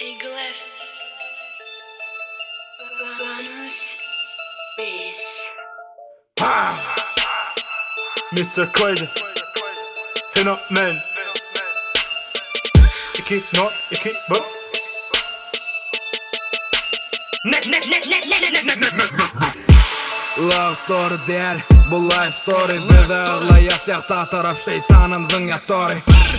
Eagles Bonus Beast Mr. Crazy Fenomen 2 0 2 1 Ne ne ne ne ne ne ne ne ne Love story däl, bu life story Biz aglaýas ýagta tarap şeýtanymyzyň ýatory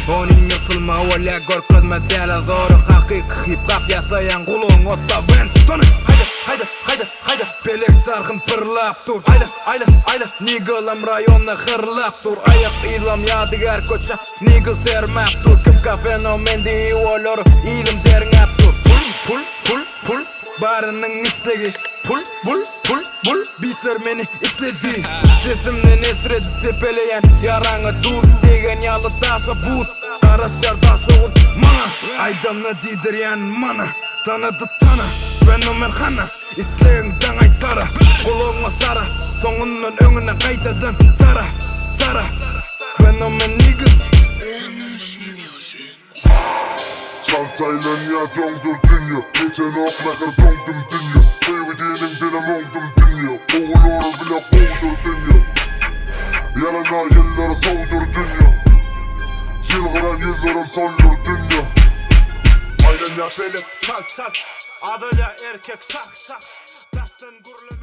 Onuň ýyrtylma bolýa görkezme däl zory Hakyky hip hop ýasaýan guluň otda Winstony Haýda haýda haýda haýda Pelek çarhyn pyrlap dur Aýla aýla aýla Nigalam raýonda hyrlap dur Aýak yzlam ýadygär köçe Nigga sermäp dur Kim ka fenomen diýip olar Yzym derňäp dur Pul pul pul pul Barynyň islegi Pul bul pul bul Biçler meni isledi Sesimden esredi sepeleýän Ýaraňa duz degen ýaly daşa buz Garaşýar Daşoguz maňa Aýdamna diýdirýän mana Tanady tana Fenomen hana Islegiň daň aýtara Gulagyňa sara Soňundan öňüne gaýtadan Sara Sara Fenomen niggas Bonus Music Çalt aýlanýar doňdur dünýe Ýetenok mähir doňdum dünýe Söýgi diýeniňdenem oňdum dünýe Gowulary bile gowudyr dünýe Ýalana ýyllary sowdur dünýe Ýylgyran ýüzlerem soldur dünýe Aýlanýar pelek çalt çalt Azalýar erkek şah şah Daşdan gürleme.